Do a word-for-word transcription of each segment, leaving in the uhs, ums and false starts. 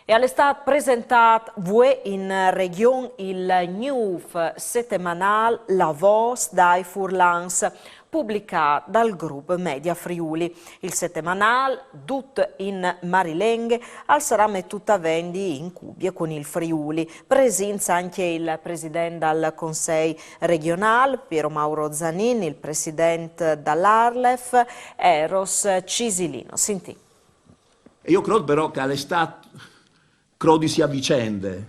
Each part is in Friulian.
E al è stât presentât vuê in regjon il gnûf setemanâl La Vôs dai Furlans, publicât dal grup Media Friuli. Il setemanâl, dut in marilenghe, al sarà metût a vendi in cubie cun il Friuli. Presints ancje il president dal Consei regjonâl, Piero Mauro Zanin, il president da l'Arlef, Eros Cisilino. Sintìn. E jo crôt però che al è stât crodisi a vicende,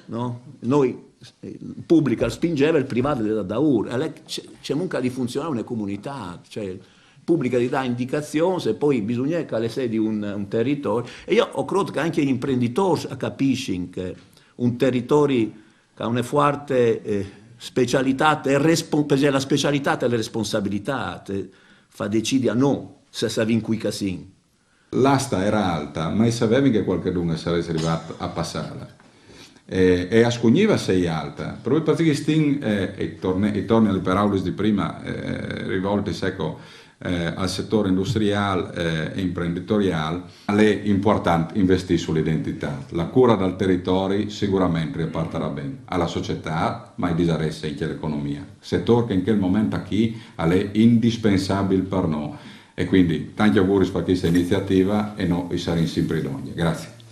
no? Noi, eh, il public al spingeve, il privât al dà daûr, e al è ce, ce munca di funzionâ une comunitât, cioè il public al dà indicazions e po bisugne che al sedi un, un teritori. E jo o crôt che ancje i imprenditôrs a capissin che un teritori che al à une fuarte, eh, specialitât e respon-, parcè la specialitât e la responsabilitât, eh, fa decidi a nô se o savìn cui che o sin. L'asta a era alta, ma i savevin che cualchidun al sarès rivât a passâla. E, e a scugniva a sei alta, propit parcè che i stin, eh, e torni, e torni a lis peraulis di prima, eh, rivoltis, eco, eh, al setôr industriâl, eh, e imprenditoriâl, al è impuartant investire su l'identitât. La cura dal teritori siguramentri a puartarà ben a la societât, ma i disarès ancje a l'economia. Setôr che in chel moment achì al è indispensabil par nô. E cuindi tancj auguris par chesta iniziativa e nô i sarìn simpri dongje. Graciis.